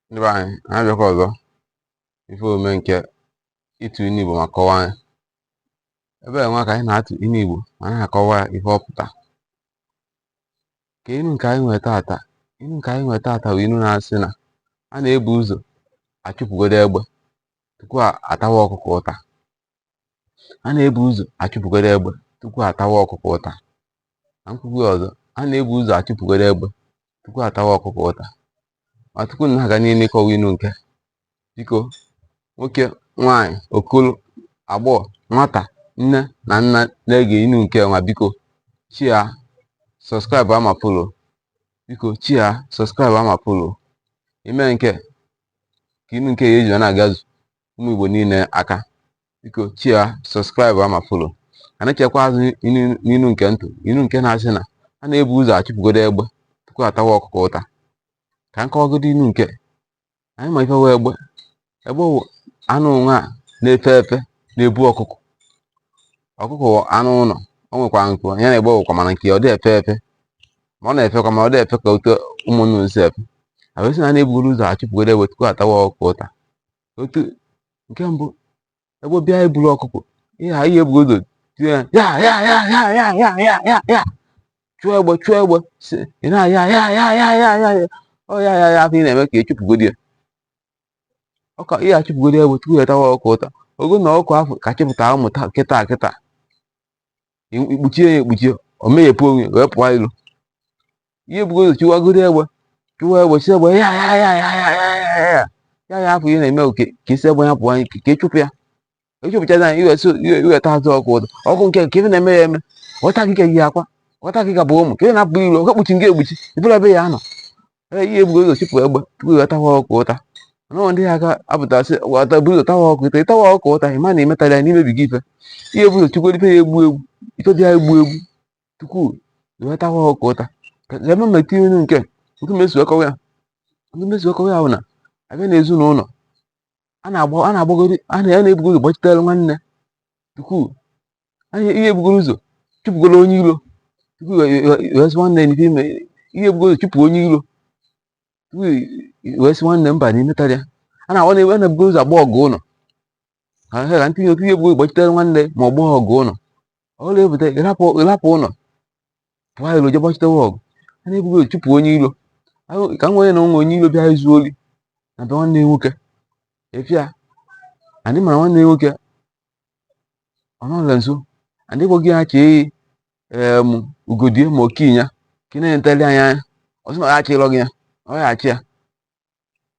Ndị be anyị, anyị abịakwa ọzọ ife omume nke ịtụ inu Igbo ma kọwaa ya. Ebe a nwa ka anyị na-atụ inu Igbo ma na-akọwa ya ife ọ pụta. Ka inu nke anyị nwere taata, inu nke anyị nwere taata bụ inu na-asị na a na-ebu ụzọ achụpụgodo egbe tupu atawa ọkụkọ ụta. A na-ebu ụzọ achụpụgodo egbe tupu atawa ọkụkọ ụta. Na nkwukwu ọzọ, a na-ebu ụzọ achụpụgodo egbe tupu atawa ọkụkọ ụta. Ma tupu m na-aga n'ihu ịkọwa inu nke, biko nwoke, nwaanyị, okolo, agbọghọ, nwata, nne na nna na-ege inu nke nwa, biko share, subscribe ma follow. Biko share, subscribe ma follow. Ime nke ka inu nke ya eji na-agazu ụmụ Igbo niile aka. Biko share, subscribe ma follow. Ka na-echekwa azụ n'inu nke ntụ, inu nke na-asị na a na-ebu ụzọ achụpụgodo egbe tupu atawa ọkụkọ ụta. Ka m kọwagodo inu nke anyị ma ife wee egbe. Egbe wụ anụ nwa a na-efe efe na-ebu ọkụkọ. Ọkụkọ wụ anụ ụlọ, o nwekwara nku ya na egbe wụkwa, mana nke ya ọ dị efe efe, ma ọ na-efekwa ma ọ dị efe ka otu ụmụ nnụnụ si efe. A wee sị na a na-ebugoro ụzọ achụpụgodo egbe tupu atawa ọkụkọ ụta. Otu nke mbụ, egbe bịa eburu ọkụkọ, ihe a ihe ebugo ụzọ tie ya ya ya ya ya ya ya ya ya ya, chụọ egbe, chụọ egbe, sị ị na-ya ya ya ya ya ya ya ọ ya ya ya afọ ị na-eme ka ị chụpụgodi ya ọka ihe achụpụgodi egbe tupu ya tawa ọkụkọ ụta. Ogo na ọkụkọ ahụ ka chịpụtara ụmụ taa kịta kịta, ikpuchie ya ekpuchie, o meghepụ onwe wee pụọ ilo. Ihe ebugo ụzọ chụwagodi egbe, chụwa egbe, si egbe ya ya ya ya ya ya ya ya ya ya afọ ihe na-eme oke ka isi egbe ya pụọ ka ịchụpụ ya, ịchụpụchazi anyị iwe so iweta azụ ọkụ ụtọ ọkụ nke ka ife na-eme ya eme ghọta gị ka yi akwa ghọta gị ka bụ ụmụ ka ị na-apụ ilo ọkụ kpuchi gị ekpuchi ibụla ebe ya nọ. Ee, ihe ebugo ụzọ chụpụ egbe tupu iwetawa ọkụ ụta. Mana ndị ya aka apụta sị wata bụ ụzọ tawa ọkụ ụta, ịtawa ọkụ ụta, ịma na imetara ya n'imebigo ife. Ihe ebu ụzọ chụgoro ife ya egbu egbu, ife dị ya egbu egbu tupu iwetawa ọkụ ụta. Ka eme ma etinye inu nke otu mesu akọwa ya, otu mesu akọwa ya bụ na abịa n'ezinụlọ a na-agba a na-agbagoro a na-ebugo ụzọ gbachitere nwanne tupu anyị ihe ebugoro ụzọ chụpụgoro onye iro tupu wee sị nwanne n'ife ime. Ihe ebugo ụzọ chụpụ onye iro tupu wee sị nwanne mba na imetara ya. A na-agba na na-ebugo ụzọ agba ọgụ ụlọ ka ha ka ntinye otu ihe ebugo ụzọ gbachitere nwanne ma ọ gbaa ọgụ ụlọ ọ na-ebute ịrapụ ịrapụ ụlọ pụọ ilo je gbachitewe ọgụ. A na-ebugo ụzọ chụpụ onye iro ka m nwere na onwe onye iro bịa izu ori na be nwanne ya nwoke efia anyị mara nwanne ya nwoke ọ nọla nso anyị gwa gị ya chee em ugodie ma okinya ka ị na-enteli anya anya ọ sị na ọ ya achịrọ gị ya ọ ya achị ya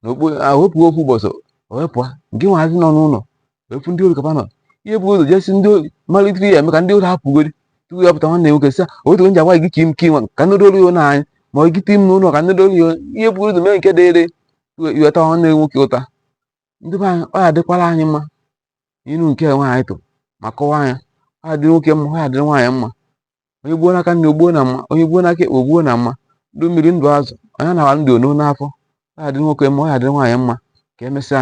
na okpu ahụpụ okwu ụbọchị o wepụ nke nwazi nọ n'ụlọ wepụ ndị ori kapa nọ. Ihe bụ ụzọ jesi ndị ori malite ya eme ka ndị ori hapụgodi tupu ya pụta nwanne nwoke sị otu nji agwa gị ka im ka inwe ka ndị ori na anyị ma ọ gị tim n'ụlọ ka ndị ori. Ihe bụ ụzọ mee nke dịrị iweta nwanne nwoke ụta. Ndị be anyị, ọ ya adịkwala anyị mma inu nke nwaanyị tụ ma kọwaa ya. Ọ ya dịrị nwoke mma, ọ ya dịrị nwaanyị mma. Onye gbuo n'aka nne ogbuo na mma, onye gbuo n'aka ekpe ogbuo na mma. Ndụ mmiri, ndụ azụ, onye na-awa ndụ ono n'afọ. Ọ ya dịrị nwoke mma, ọ ya dịrị nwaanyị mma. Ka emesịa.